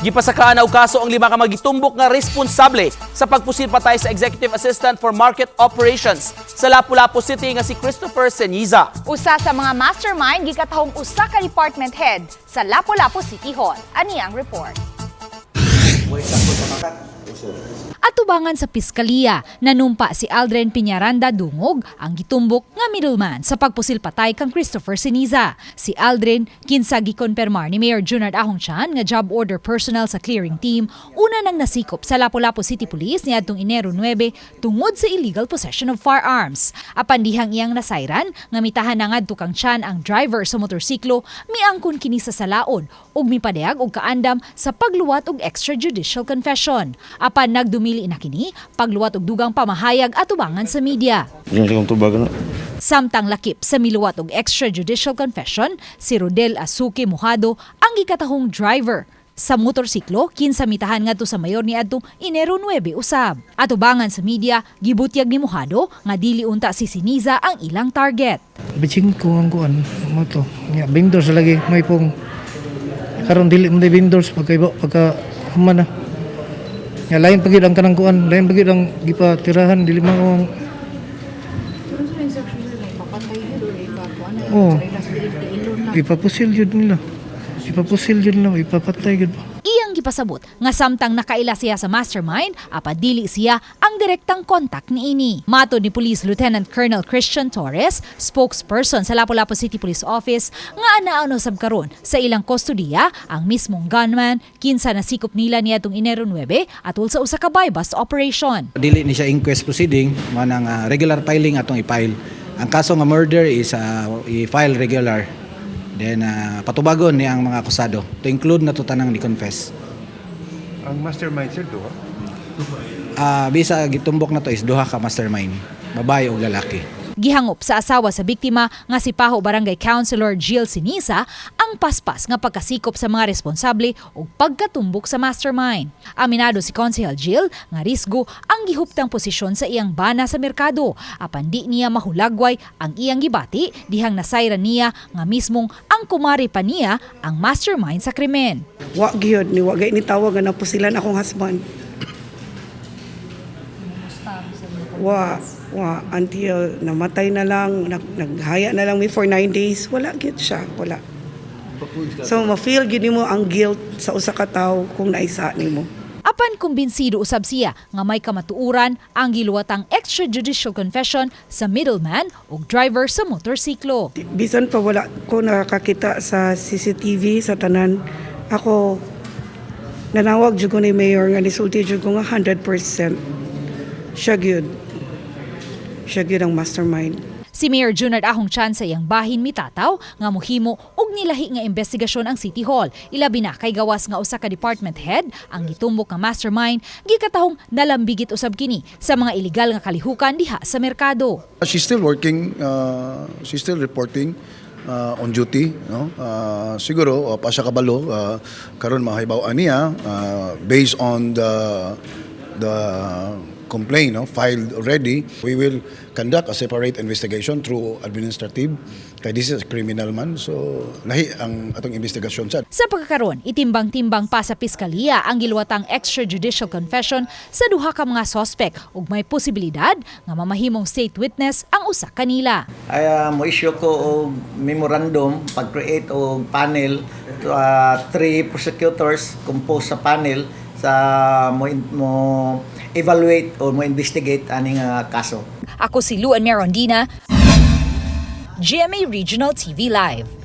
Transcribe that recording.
Gipasakaan og kaso ang lima ka mga gitumbok nga responsable sa pagpusil patay sa Executive Assistant for Market Operations sa Lapu-Lapu City nga si Christopher Ceniza. Usa sa mga mastermind gikatahong usa ka department head sa Lapu-Lapu City Hall. Ani ang report. Atubangan sa piskalya, nanumpa si Aldrin Piñaranda Dungog ang gitumbok nga middleman sa pagpusil patay kang Christopher Ceniza. Si Aldrin, kinsa gikonpermar ni Mayor Junard Ahong Chan nga job order personnel sa clearing team, una nang nasikop sa Lapu-Lapu City Police niadtong Enero 9 tungod sa illegal possession of firearms. Apan dihang iyang nasayran nga mitahan na ngadto kang Chan ang driver sa motorsiklo, miangkon kini sa salaon ug mipadayag og kaandam sa pagluwat og extrajudicial confession. Apan nagdumili na kini pagluwat og dugang pamahayag atubangan sa media. Yung sa tubag na. Samtang lakip sa miluwat og extrajudicial confession, si Rodel Asuke Mojado ang gikatahong driver sa motorsiklo kinsa mitahan ngadto sa mayor niadtong Enero 9 usab. Atubangan sa media, gibutyag ni Mojado nga dili unta si Ceniza ang ilang target. Bitching ko ang kuan mo to. Nya vendors lagi may pong karon dili mo vendors pagka pagka human na. Nya lain pa gyud ang kanang kuan, lain pa gyud ang gipatirahan, dili man ang. Oh. Ipapusil yun nila. Ipapusil yun nila, ipapatay yun. Iyang gipasabot nga samtang nakaila siya sa mastermind, apan dili siya ang direktang kontak niini. Matod ni Police Lieutenant Colonel Christian Torres, spokesperson sa Lapu-Lapu City Police Office, nga anaon usab karon sa ilang kustodiya ang mismong gunman kinsa nasikop nila niadtong Enero 9 atol sa usa ka buy-bust operation. Dili ni siya inquest proceeding, manang regular filing atong i-file. Ang kaso nga murder is i-file regular. Then patubagon ni ang mga akusado to include na to tanang ni confess. Ang mastermind, sir, duha? Bisa gitumbok na to is duha ka mastermind, babae ug lalaki. Gihangop sa asawa sa biktima nga si Pajo Barangay Councilor Jill Sinisa ang paspas nga pagkasikop sa mga responsable ug pagkatumbok sa mastermind. Aminado si Konsehal Jill nga risgo ang gihuptang posisyon sa iyang bana sa merkado apan di niya mahulagway ang iyang gibati dihang nasayran niya nga mismong ang kumari pa niya ang mastermind sa krimen. Wa gyud ni, wa gay ni tawag nga napusilan akong husband. Wa wa until namatay na lang, naghaya na lang mi for 9 days, wala gyud siya, wala. So ma-feel gyud nimo ang guilt sa usa ka tawo kung naisa nimo. Apan kumbinsido usab siya nga may kamatuoran ang giluwatang extrajudicial confession sa middleman ug driver sa motorsiklo. Bisan pa wala ko nakakita sa CCTV sa tanan, ako nanawag jud ko ni mayor nga nisulti jud ko nga 100% siya gyud. Siya gyud ang mastermind. Si Mayor Junard Ahong Chan sa iyang bahin mitataw nga muhimo og nilahi nga investigasyon ang City Hall. Ilabi na kay gawas nga usa ka department head ang gitumbok nga mastermind, gikatahong nalambigit usab kini sa mga iligal nga kalihukan diha sa merkado. She's still working, she's still reporting on duty, no? Siguro pa siya kabalo karon mahibaw-an niya based on the complaint, no, filed already. We will conduct a separate investigation through administrative kay this is a criminal man. So lahi ang atong investigasyon sad. Sa pagkakaron, itimbang-timbang pa sa piskalya ang giluwatang extrajudicial confession sa duha ka mga sospek ug may posibilidad nga mamahimong state witness ang usa kanila. Ay mo-issue ko og memorandum pag-create og panel, three prosecutors composed sa panel sa mo evaluate or mo investigate aning kaso. Ako si Luan Merondina, GMA Regional TV Live.